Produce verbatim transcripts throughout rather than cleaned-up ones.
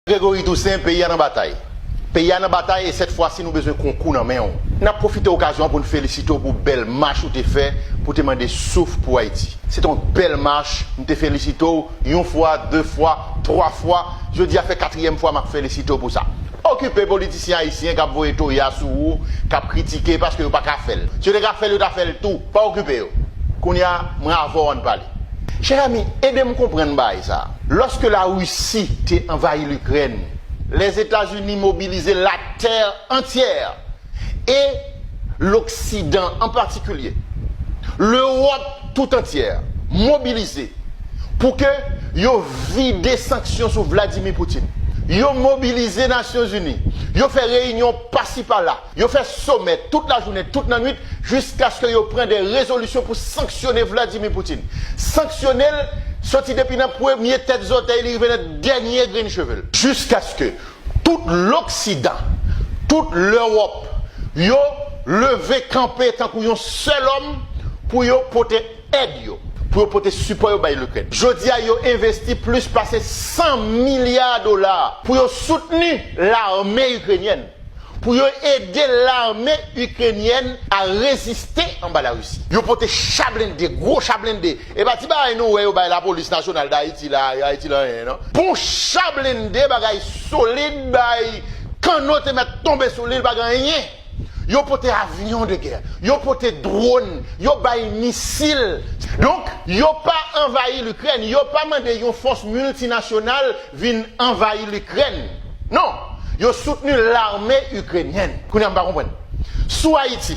Gregory Toussaint, peyi a nan batay. Peyi a nan batay e sèt fwa si nou bezwen konkou nan men w. N ap pwofite okazyon an pou n felisite w pou bèl mach ou te fè pou te mande souf pou Ayiti. Se te yon bèl mach, m te felisite w yon fwa, de fwa, twa fwa. Jodi a fè katriyèm fwa m ap felisite w pou sa. Okipe politisyen ayisyen k ap voye toya sou ou, k ap kritike paske yo pa ka fè l. Si yo te ka fè l, yo ta fè l tou. Pa okipe yo. Kounye a, mwen avè w ann pale. Chè ami, ede m konprann bagay sa. Lòske Larisi te anvayi Likrèn, Lèzetazini mobilize latè antyè e Loksidan an patikilye, Lewòp tout antyè mobilize pou ke yo vide sanksyon sou Vladimir Putin. Yo mobilize Nasyonzini, yo fè reyinyon pasi pala, yo fè somè tout lajounen, tout lannwit, jiskaske yo pran de rezolisyon pou sanksyone Vladimir Putin. Sanksyone l soti depi nan premye tèt zòtèy li rive nan dènye grenn cheve l. Jiskaske tout Loksidan, tout Lewòp, yo leve kanpe tankou yon sèl òm pou yo pote èd yo, pou yo pote sipò yo bay Likrèn. Jodi a, yo envesti plis pase san milya dola pou yo soutni lame ikrenyèn, pou yo ede lame ikrenyèn a reziste anba Larisi. Yo pote cha blende, gwo cha blende. E pa ti bagay nou wè yo bay Lapolis Nasyonal Dayiti la, Ayiti la anyen, non. Bon cha blende, bagay solid, bay kanno te mèt tonbe sou li, l pa gen anyen. Yo pote avyon de gè, yo pote dwòn, yo bay misil. Donk, yo pa anvayi Likrèn, yo pa mande yon fòs miltinasyonal vin anvayi Likrèn. Non, yo soutni lame ikrenyèn. Kounye a m pa konprann. Sou Ayiti,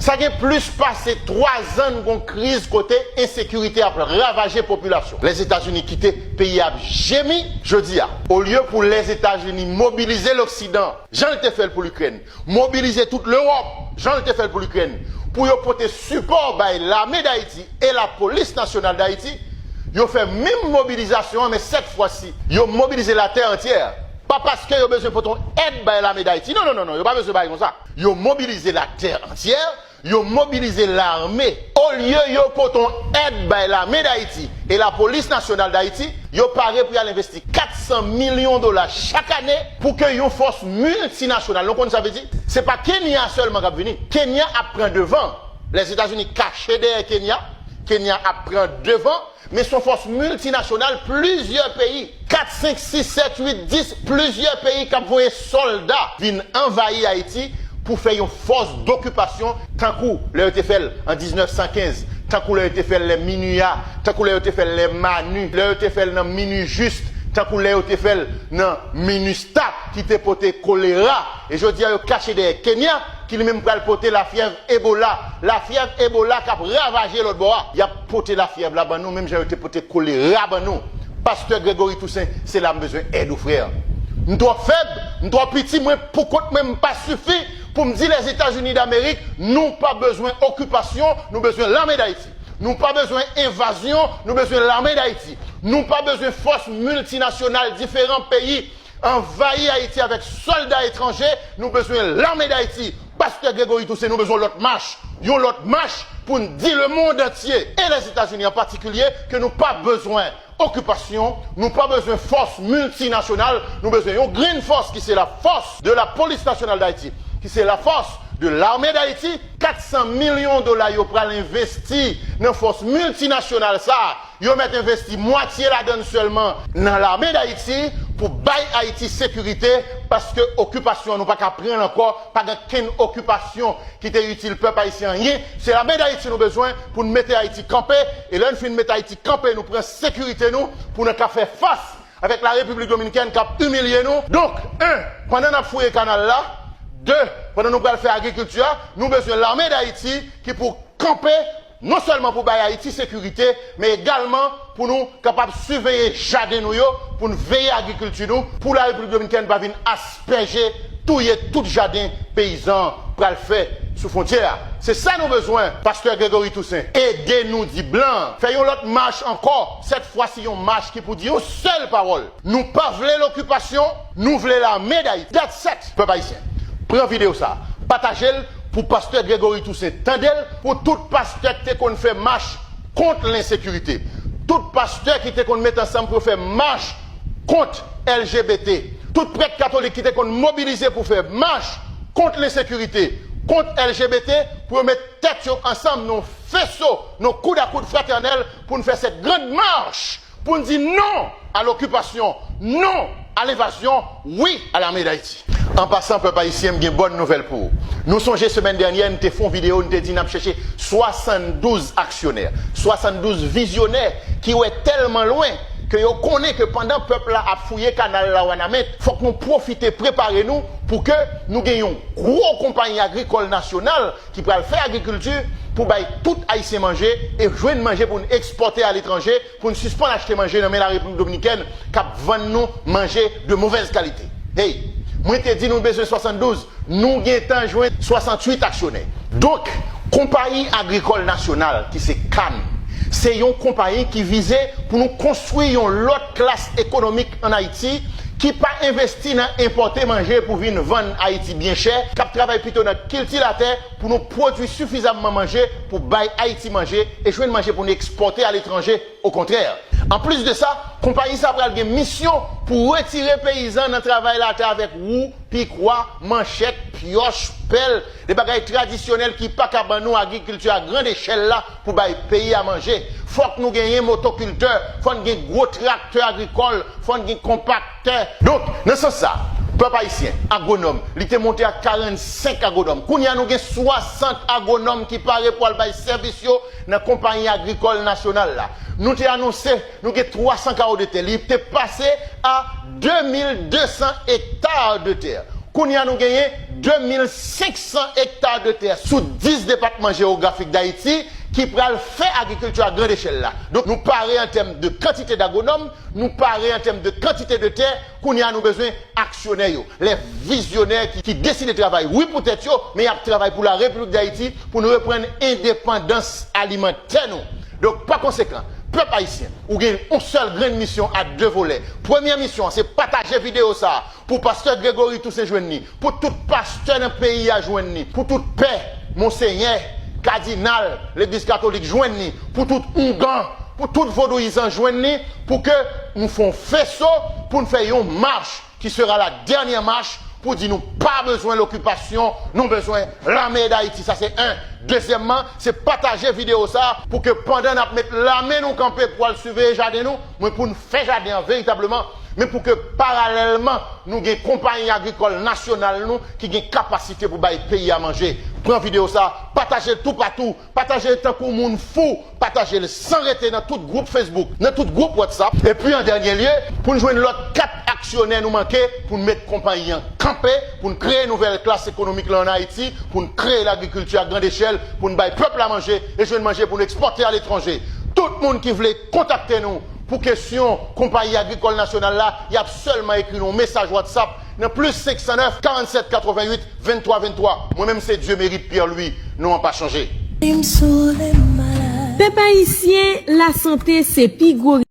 sa gen plis pase twa zan n gon kriz kote ensekirite ap ravaje popilasyon. Lèzetazini kite peyi a ap jemi jodi a. Olye pou Lèzetazini mobilize Loksidan, jan l te fè l pou Likrèn, mobilize tout Lewòp, jan l te fè l pou Likrèn, pou yo pote sipò bay Lame Dayiti e Lapolis Nasyonal Dayiti, yo fè menm mobilizasyon an, men sèt fwa si, yo mobilize latè antyè. Pa paske yo bezwen pote yon èd bay Lame Dayiti. Non, non, non, non, yo pa bezwen bay konsa. Yo mobilize latè antyè, yo mobilize lame. Olye yo pote yon èd bay Lame Dayiti e Lapolis Nasyonal Dayiti, yo pare pou y al envesti kat san milyon dola chak ane pou ke yon fòs miltinasyonal, nou konn sa vle di, se pa Kenya sèlman k ap vini. Kenya ap pran devan. Lèzetazini kache dèyè Kenya. Kenya ap pran devan. Men se yon fòs miltinasyonal, plizyè peyi, kat, senk, sis, sèt, uit, dis, plizyè peyi k ap voye sòlda vin anvayi Ayiti pou fè yon fòs dokipasyon, tankou lè yo te fè l an diznèf san kenz, tankou lè yo te fè l lè MINUA, tankou lè yo te fè l lè MANU, lè yo te fè l nan MINUJUST, tankou lè yo te fè l nan MINUSTAH, ki te pote kolera. E jodi a, yo kache dèyè Kenya, ki li menm pral pote lafyèv Ebola. Lafyèv Ebola k ap ravaje lòt bò a. Y ap pote lafyèv la ban nou, menm jan yo te pote kolera ban nou. Pastè Gregory Toussaint, se la m bezwen èd ou, frè. M twò fèb, m twò piti, mwen, pou kont mwen, m pa sifi pou m di Lèzetazini Damerik, nou pa bezwen okipasyon, nou bezwen Lame Dayiti. Nou pa bezwen envazyon, nou bezwen Lame Dayiti. Nou pa bezwen fòs miltinasyonal diferan peyi anvayi Ayiti avèk sòlda etranje, nou bezwen Lame Dayiti. Pastè Gregory Toussaint, nou bezwen yon lòt mach. Yon lòt mach pou n di lemonn antye, e Lèzetazini an patikilye, ke nou pa bezwen okipasyon, nou pa bezwen fòs miltinasyonal, nou bezwen yon grenn fòs ki se la force de la Police Nationale d'Haïti, ki se la force de l'Armée d'Haïti. Kat san milyon dola yo pral envesti nan fòs miltinasyonal sa a, yo mèt envesti mwatye ladan l sèlman nan Lame Dayiti pou bay Ayiti sekirite, paske okipasyon an nou pa ka pran l ankò, pa gen kenn okipasyon ki te itil pèp ayisyen anyen. Se Lame Dayiti nou bezwen pou n mete Ayiti kanpe, e lè n fin mete Ayiti kanpe, nou pran sekirite nou pou n ka fè fas avèk la Repiblik Dominikèn k ap imilye nou. Donk, en, pandan n ap fouye kanal la, de, pandan nou pral fè agrikilti a, nou bezwen Lame Dayiti ki pou kanpe, non sèlman pou bay Ayiti sekirite, men egalman pou nou kapab siveye jaden nou yo, pou n veye agrikilti nou, pou la Repiblik Dominikèn pa vin aspèje, touye tout jaden peyizan pral fè sou fwontyè a. Se sa nou bezwen, Pastè Gregory Toussaint. Ede nou di blan, fè yon lòt mach ankò, sèt fwa si yon mach ki pou di yon sèl pawòl. Nou pa vle lokipasyon, nou vle Lame Dayiti. That's it, pèp ayisyen. Pran videyo sa, pataje l pou Pastè Gregory Toussaint tande l, pou tout pastè ki te konn fè mach kont lensekirite, tout pastè ki te konn met ansanm pou yo fè mach kont L G B T, tout prèt katolik ki te konn mobilize pou fè mach kont lensekirite, kont L G B T, pou yo met tèt yo ansanm nan yon feso, nan yon koud a koud fratènèl, pou n fè cette grande marche, pou n di non à l'occupation, non à l'invasion, oui à l'armée d'Haïti. An pasan, pèp ayisyen, m gen bòn nouvèl pou ou. Nou sonje semèn dènyè, n te fè yon videyo, n te di n ap chèche swasanndouz aksyonè, swasanndouz vizyonè ki wè tèlman lwen ke yo konnen ke pandan pèp la ap fouye kanal la Wanament, fòk nou pwofite prepare nou pou ke nou gen yon gwo konpayi agrikòl nasyonal ki pral fè agrikilti pou bay tout Ayisyen manje e jwenn manje pou n ekspòte aletranje, pou n sispann achte manje nan men Larepiblik Dominikèn k ap vann nou manje de mauvaise qualité. Hey, mwen te di nou bezwen swasanndouz, nou gentan jwenn swasanntuit aksyonè. Donk, konpayi agrikòl nasyonal ki se kann, se yon konpayi ki vize pou nou konstwi yon lòt klas ekonomik ann Ayiti ki pa envesti nan enpòte manje pou vin vann Ayiti byen chè, k ap travay pito nan kilti latè pou nou pwodui sifizamman manje pou bay Ayiti manje e jwenn manje pou n ekspòte aletranje, okontrè. Anplis de sa, konpayi sa pral gen misyon pou retire peyizan nan travay latè avèk wou, pikwa, manchèt, pyòch, pèl, de bagay tradisyonèl ki pa ka ban nou agrikilti a grand echèl la pou bay peyi a manje. Fòk nou genyen motokiltè, fò n gen gwo traktè agrikòl, fò n gen konpaktè. Donk, nan sans sa, pèp ayisyen, agwonòm, li te monte a karannsenk agwonòm. Kounye a, nou gen swasant agwonòm ki pare pou al bay sèvis yo nan konpayi agrikòl nasyonal la. Nou te anonse, nou gen twa san kawo de tè. Li te pase a de mil de san ekta de tè. Kounye a, nou genyen de mil senk san ekta de tè sou dis depatman jewografik Dayiti ki pral fè agrikilti a grand echèl la. Donk, nou pare an tèm de kantite dagwonòm, nou pare an tèm de kantite de tè. Kounye a, nou bezwen aksyonè yo, lè vizyonè ki, ki deside travay, wi, pou tèt yo, men y ap travay pou Larepiblik Dayiti, pou nou reprann endepandans alimantè nou. Donk, pa konsekan, pèp ayisyen, ou gen yon sèl grenn misyon a de volè. Premyè misyon an, se pataje videyo sa a pou pastè Gregory Toussaint jwenn li, pou tout pastè nan peyi a jwenn li, pou tout pè, monsenyè, kadinal, legliz katolik jwenn li, pou tout oungan, pou tout vodouyizan jwenn li, pou ke nou fè yon feso, pou n fè yon mach ki sera la dènyè mach pou di nou pa bezwen lokipasyon, nou bezwen lame Dayiti. Sa se en. Dezyèmman, se pataje videyo sa a pou ke pandan n ap met lame nou kanpe pou al siveye jaden nou, men pou n fè jaden an veritableman, men pou ke paralèlman nou gen konpayi agrikòl nasyonal nou ki gen kapasite pou bay peyi a manje. Pran videyo sa a, pataje l toupatou, pataje l tankou moun fou, pataje l san rete nan tout gwoup Facebook, nan tout gwoup WhatsApp. Epi an dènye lye, pou n jwenn lòt kat aksyonè nou manke, pou n met konpayi an kanpe, pou n kreye nouvèl klas ekonomik la ann Ayiti, pou n kreye lagrikilti a grand echèl, pou n bay pèp la manje e jwenn manje pou n ekspòte aletranje. Tout moun ki vle kontakte nou pou kesyon konpayi agrikòl nasyonal la, y ap sèlman ekri nou yon mesaj WhatsApp nan plis senk san nèf, karannsenk katreventuit, venntwa venntwa. Mwen menm se Dieumerit Pierre Louis, non an pa chanje. Pèp ayisyen, lasante se pi gwo